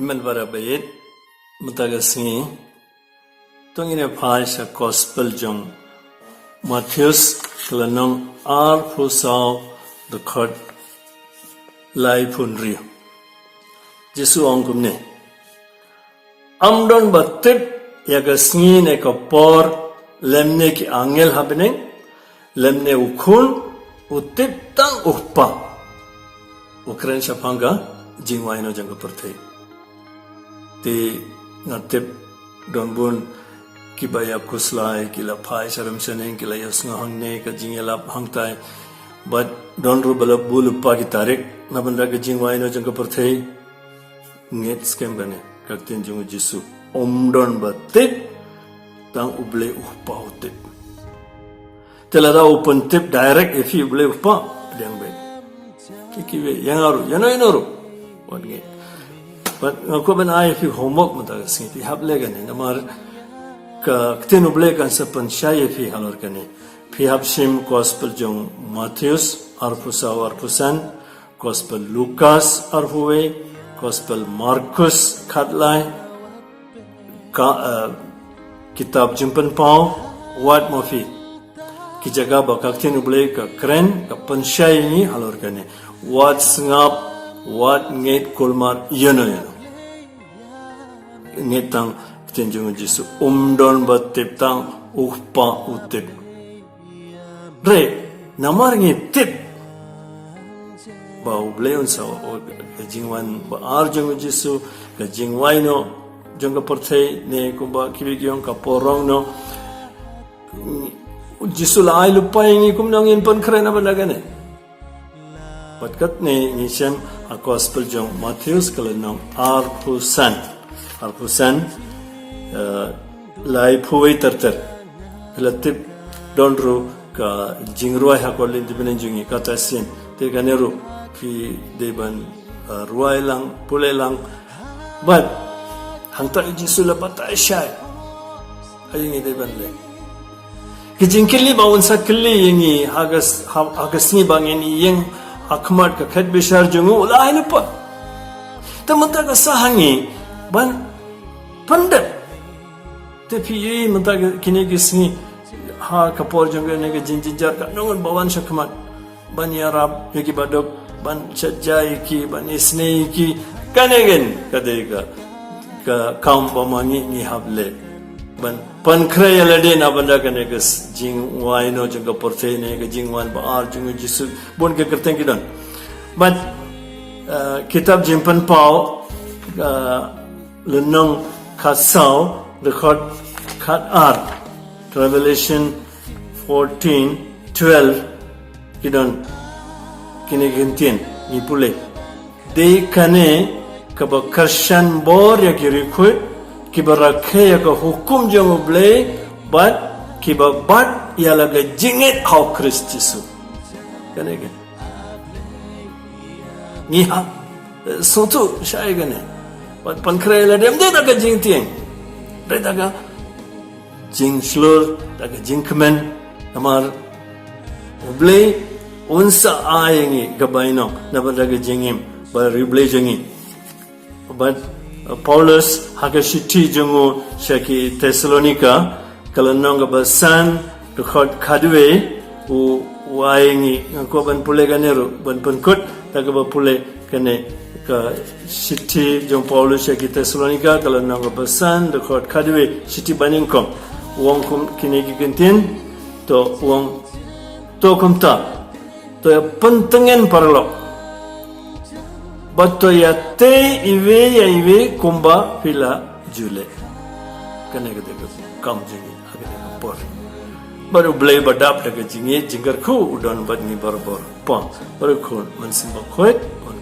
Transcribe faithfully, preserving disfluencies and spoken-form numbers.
Mynta ka sngi to ngin ïa phai sha gospel jong Mathaios, ka lynnong arphew saw, dkhot laiphew hynriew. Jisu ong kumne: Ym don ba tip ïa ka sngi ne ka por, lymne ki angel ha bneng, lymne u Khun, u tip tang u Kpa. U kren shaphang ka jingwai noh jong ka pyrthei. Te nga tip don bun kiba ïa khuslai, ki la phai sha rem shaneng, ki la ïa sngew hangne ka jingïalap hangtai. Bad don ruh ba la buh lypa ki tarik na bynta ka jingwai noh jong ka pyrthei. Ngeit skhem kane ka ktien jong u Jisu: Ym don ba tip, tang U Blei u Kpa u tip. Te lada u pyntip direct ïa phi U Blei u Kpa, pdiang beit. Ki kiwei, ïa nga ruh, ïa no ïa no ruh, wat ngeit. Bad nga kwah ban ai ïa phi homework mynta ka sngi, phi hap leh kane, namar ka ktien U Blei kan sa pynshai ïa phi halor kane. Phi hap shim gospel jong Mathaios arphew saw arphew san, gospel Lukas arphew wei, gospel Markus khatlai, ka, eh, kitab Jingpynpaw, wat ma phi. Ki jaka ba ka ktien U Blei ka kren, ka pynshai ïa ngi halor kane: Wat sngap, wat ngeit kulmar ïa no ïa no. Ngeit tang ktien jong u Jisu: Ym don ba tip, tang u Kpa u tip. Re, namar ngi tip ba U Blei un sa ot ka jingwan ba ar jong u Jisu, ka jingwai noh jong ka pyrthei, ne kumba kiwei ki ong ka por rong noh. U Jisu la ai lypa ïa ngi, kumno ngin pynkhreh na bynta kane? Bad katne ngi shem ha gospel jong Mathaios, ka lynnong arphew san, arphew san, eh, laiphew wei ter ter. Phi la tip, don ruh ka jingrwai ha ka lynti bneng jong ngi, kata sien. Te kane ruh phi dei ban, eh, rwai lang, pule lang. Bad hangta u Jisu la batai shai ha ïa ngi dei ban leh. Ka jingkylli ba un sa kylli ïa ngi ha ka s-, ha, ha ka sngi ba ngin ïeng ha khmat ka khet bishar jong u, u la ai lypa. Te mynta ka sah ha ngi ban pyndep. Te phi ïohi mynta ka, kine ki sngi, ha ka por jong kane ka jingjynjar, katno ngut ba wan sha khmat ban ïarap ïa ki baduk, ban shet ja ïa ki, ban isynei ïa ki. Kane keiñ ka dei ka, ka kam ba ma ngi ngi hap leh, ban pynkhreh ïa lade na bynta kane ka s-, jingwai noh jong ka pyrthei, ne ka jingwan ba ar jong u Jisu. Bun ki kyrteng ki don. Bad, eh, kitab Jingpynpaw, eh, lynnong khatsaw, dkhot khatar, Revelation fourteen twelve, ki don kine ki ktien, ngi pule: Dei kane kaba kyrshan bor ïa ki riewkhuid kiba rakhe ïa ka hukum jong U Blei bad kiba bat ïa la ka jingngeit ha u Khrist Jisu. Kane ka ngi hap, eh, sngewthuh shai kane. Bad pynkhreh lade ym dei da ka jingtieng, dei da ka jingshlur, da ka jingkmen. Namar U Blei un sa ai ïa ngi ka bainong na bynta ka jingim ba riewblei jong ngi. Bad, uh, Paulus ha ka shithi jong u sha ki Thessalonika, ka lynnong kaba san, dkhot khatwei, u, u ai ngi, nga kwah ban pule kane ruh, ban pynkut da kaba pule kane ka shithi jong Paulus sha ki Thessalonika, ka lynnong kaba san, dkhot khatwei, shithi ba nyngkong. U ong kum kine ki ktien, to u ong, to kumta, to ïa pyntngen paralok, bad to ïa tei iwei ïa iwei kumba phi la ju leh. Kane ka dei ka kam jong ngi ha kane ka por. Bad U Blei ba dap da ka jingïeit jingkyrkhu u don bad ngi barabor. Kpa, bad u Khun, Mynsiem Bakhuid, un